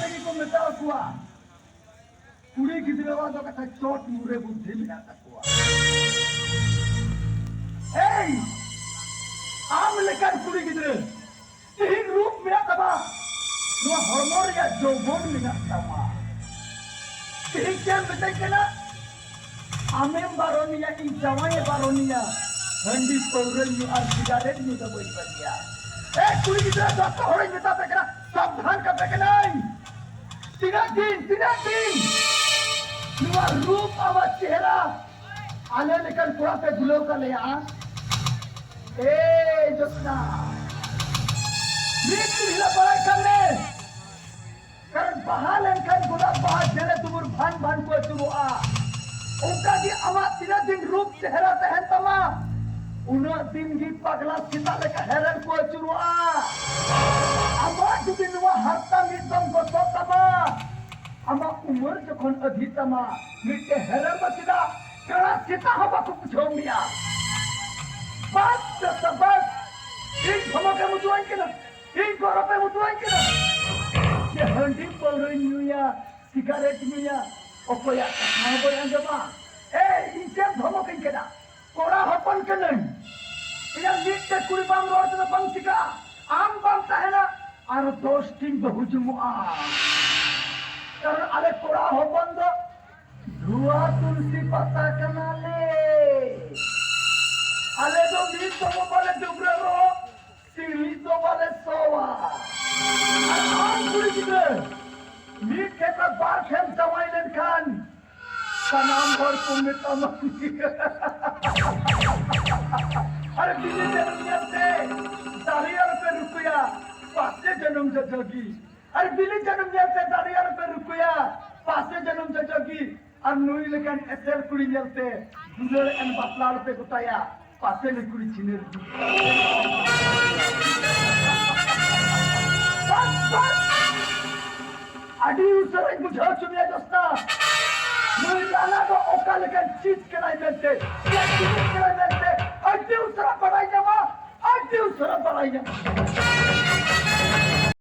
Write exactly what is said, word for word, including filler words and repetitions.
ᱜᱮᱠᱚ ᱢᱮᱛᱟ ᱠᱚᱣᱟ, ᱠᱩᱲᱤ ᱜᱤᱫᱽᱨᱟᱹᱣᱟᱜ ᱫᱚ ᱠᱟᱛᱷᱟ ᱪᱚᱴ ᱢᱩᱨᱮ ᱵᱩᱫᱽᱫᱷᱤ ᱢᱮᱱᱟᱜ ᱛᱟᱠᱚᱣᱟ᱾ ᱮᱭ, ᱟᱢ ᱞᱮᱠᱟᱱ ᱠᱩᱲᱤ ᱜᱤᱫᱽᱨᱟᱹ, ᱛᱤᱦᱤᱧ ᱨᱩᱯ ᱢᱮᱱᱟᱜ ᱛᱟᱢᱟ, ᱱᱚᱣᱟ ᱦᱚᱲᱢᱚ ᱨᱮᱭᱟᱜ ᱡᱳᱣᱵᱚᱱ ᱢᱮᱱᱟᱜ ᱛᱟᱢᱟ, ᱛᱤᱦᱤᱧ ᱪᱮᱫ ᱮᱢ ᱢᱮᱛᱟᱹᱧ ᱠᱟᱱᱟ? ᱟᱢᱮᱢ ᱵᱟᱨᱚᱱᱤᱧᱟ, ᱤᱧ ᱡᱟᱶᱟᱭᱮ ᱵᱟᱨᱚᱱᱤᱧᱟ, ᱦᱟᱺᱰᱤ ᱯᱟᱹᱣᱨᱟᱹ ᱧᱩ ᱟᱨ ᱥᱤᱜᱟᱨᱮᱴ ᱧᱩ ᱫᱚ ᱵᱟᱹᱧ ᱵᱟᱹᱜᱤᱭᱟ᱾ ᱮ ᱠᱩᱲᱤ ᱜᱤᱫᱽᱨᱟᱹ, ᱡᱚᱛᱚ ᱦᱚᱲᱤᱧ ᱢᱮᱛᱟ ᱯᱮ ᱠᱟᱱᱟ, ᱥᱟᱵᱫᱷᱟᱱ ᱠᱟᱯᱮ ᱠᱟᱹᱱᱟᱹᱧ᱾ ᱛᱤᱱᱟᱹᱜ ᱫᱤᱱ, ᱛᱤᱱᱟᱹᱜ ᱫᱤᱱ ᱱᱚᱣᱟ ᱨᱩᱯ ᱟᱢᱟᱜ ᱪᱮᱦᱨᱟ ᱟᱞᱮ ᱞᱮᱠᱟᱱ ᱠᱚᱲᱟ ᱯᱮ ᱵᱩᱞᱟᱹᱣ ᱠᱟᱜ ᱞᱮᱭᱟ? ᱮ ᱡᱳᱥᱱᱟ, ᱢᱤᱫ ᱫᱤᱱ ᱦᱤᱞᱳᱜ ᱵᱟᱲᱟᱭ ᱠᱟᱜ ᱢᱮ, ᱠᱟᱨᱚᱱ ᱵᱟᱦᱟ ᱞᱮᱱᱠᱷᱟᱱ ᱜᱳᱞᱟᱯ ᱵᱟᱦᱟ ᱪᱮᱬᱮ ᱫᱩᱢᱩᱨ ᱵᱷᱟᱱ ᱵᱷᱟᱱ ᱠᱚ ᱟᱹᱪᱩᱨᱚᱜᱼᱟ᱾ ᱚᱱᱠᱟ ᱜᱮ ᱟᱢᱟᱜ ᱛᱤᱱᱟᱹᱜ ᱫᱤᱱ ᱨᱩᱯ ᱪᱮᱦᱨᱟ ᱛᱟᱦᱮᱱ ᱛᱟᱢᱟ, ᱩᱱᱟᱹᱜ ᱫᱤᱱ ᱜᱮ ᱯᱟᱜᱽᱞᱟ ᱥᱮᱛᱟ ᱞᱮᱠᱟ ᱦᱮᱨᱮᱞ ᱠᱚ ᱟᱹᱪᱩᱨᱚᱜᱼᱟ᱾ ᱟᱢᱟᱜ ᱡᱩᱫᱤ ᱱᱚᱣᱟ ᱦᱟᱨᱛᱟ ᱢᱤᱫ ᱫᱚᱢ ᱜᱚᱥᱚᱜ ᱛᱟᱢᱟ, ᱟᱢᱟᱜ ᱩᱢᱟᱹᱨ ᱡᱚᱠᱷᱚᱱ ᱟᱹᱫᱷᱤᱜ ᱛᱟᱢᱟ, ᱢᱤᱫᱴᱮᱱ ᱦᱮᱨᱮᱞ ᱫᱚ ᱪᱮᱫᱟᱜ ᱠᱟᱬᱟ ᱥᱮᱛᱟ ᱦᱚᱸ ᱵᱟᱠᱚ ᱵᱩᱡᱷᱟᱹᱣ ᱢᱮᱭᱟ᱾ ᱵᱟᱥ, ᱡᱚᱛᱚ ᱵᱟᱥ, ᱤᱧ ᱫᱷᱚᱢᱚᱠ ᱮᱢ ᱩᱫᱩᱜ ᱟᱹᱧ ᱠᱟᱱᱟ᱾ ᱤᱧ ᱜᱚᱨᱚᱵ ᱮᱢ ᱩᱫᱩᱜ ᱟᱹᱧ ᱠᱟᱱᱟ ᱡᱮ ᱦᱟᱺᱰᱤ ᱯᱟᱹᱣᱨᱟᱹᱧ ᱧᱩᱭᱟ, ᱥᱤᱜᱟᱨᱮᱴ ᱧᱩᱭᱟ, ᱚᱠᱚᱭᱟᱜ ᱠᱟᱛᱷᱟ ᱦᱚᱸ ᱵᱟᱹᱧ ᱟᱸᱡᱚᱢᱟ᱾ ᱮ, ᱤᱧ ᱪᱮᱫ ᱮᱢ ᱫᱷᱚᱢᱚᱠ ᱟᱹᱧ ᱠᱟᱱᱟ? ᱠᱚᱲᱟ ᱦᱚᱯᱚᱱ ᱠᱟᱹᱱᱟᱹᱧ᱾ ᱤᱧᱟᱹᱜ ᱢᱤᱫᱴᱮᱡ ᱠᱩᱲᱤ ᱵᱟᱢ ᱨᱚᱲ ᱛᱮᱫᱚ ᱵᱟᱝ ᱪᱤᱠᱟᱹᱜᱼᱟ᱾ ᱟᱢ ᱵᱟᱢ ᱛᱟᱦᱮᱱᱟ, ᱟᱨᱚ ᱫᱚᱥ ᱴᱤᱧ ᱵᱟᱹᱦᱩ ᱡᱚᱢᱚᱜᱼᱟ᱾ ᱠᱟᱨᱚᱱ ᱟᱞᱮ ᱠᱚᱲᱟ ᱦᱚᱯᱚᱱ ᱫᱚ ᱫᱷᱩᱣᱟ ᱛᱩᱞᱥᱤ ᱯᱟᱛᱟ ᱠᱟᱱᱟᱞᱮ᱾ ᱟᱞᱮ ᱫᱚ ᱢᱤᱫ ᱫᱚᱢ ᱵᱟᱞᱮ ᱰᱟᱹᱵᱽᱨᱟᱹ ᱨᱮᱦᱚᱸ ᱥᱤᱬᱤᱡ ᱫᱚ ᱵᱟᱞᱮ ᱥᱚᱣᱟ᱾ ᱟᱨ ᱟᱢ ᱠᱩᱲᱤ ᱜᱤᱫᱽᱨᱟᱹ, ᱢᱤᱫ ᱴᱷᱮᱱ ᱠᱷᱚᱱ ᱵᱟᱨ ᱴᱷᱮᱱ ᱡᱟᱶᱟᱭ ᱞᱮᱱᱠᱷᱟᱱ ᱥᱟᱱᱟᱢ ᱦᱚᱲ ᱠᱚ ᱢᱮᱛᱟᱢᱟ᱾ ᱟᱨ ᱵᱤᱞᱤ ᱡᱟᱹᱱᱩᱢ ᱧᱮᱞᱛᱮ ᱫᱟᱨᱮ ᱟᱞᱚᱯᱮ ᱨᱩᱠᱩᱭᱟ, ᱯᱟᱥᱮ ᱡᱟᱹᱱᱩᱢ ᱡᱚᱡᱚ ᱜᱮ᱾ ᱟᱨ ᱵᱤᱞᱤ ᱡᱟᱹᱱᱩᱢ ᱧᱮᱞᱛᱮ ᱫᱟᱨᱮ ᱟᱞᱚᱯᱮ ᱨᱩᱠᱩᱭᱟ, ᱯᱟᱥᱮ ᱡᱟᱹᱱᱩᱢ ᱡᱚᱡᱚ ᱜᱮ᱾ ᱟᱨ ᱱᱩᱭ ᱞᱮᱠᱟᱱ ᱮᱥᱮᱞ ᱠᱩᱲᱤ ᱧᱮᱞᱛᱮ ᱫᱩᱞᱟᱹᱲ ᱮᱱ ᱵᱟᱯᱞᱟ ᱟᱞᱚᱯᱮ ᱜᱚᱴᱟᱭᱟ, ᱯᱟᱥᱮ ᱱᱩᱭ ᱠᱩᱲᱤ ᱪᱷᱤᱱᱟᱹᱨ ᱜᱮ᱾ ᱵᱟᱥ, ᱵᱟᱥ᱾ ᱟᱹᱰᱤ ᱩᱥᱟᱹᱨᱟᱧ ᱵᱩᱡᱷᱟᱹᱣ ᱦᱚᱪᱚ ᱢᱮᱭᱟ ᱡᱳᱥᱱᱟ, ᱱᱩᱭ ᱨᱟᱱᱟ ᱫᱚ ᱚᱠᱟ ᱞᱮᱠᱟᱱ ᱪᱤᱡᱽ ᱠᱟᱱᱟᱭ ᱢᱮᱱᱛᱮ, ᱪᱮᱫ ᱡᱤᱱᱤᱥ ᱠᱟᱱᱟᱭ ᱢᱮᱱᱛᱮ ᱟᱹᱰᱤ ᱩᱥᱟᱹᱨᱟ ᱵᱟᱲᱟᱭ ᱧᱟᱢᱟ, ᱟᱹᱰᱤ ᱩᱥᱟᱹᱨᱟ ᱵᱟᱲᱟᱭ ᱧᱟᱢᱟ᱾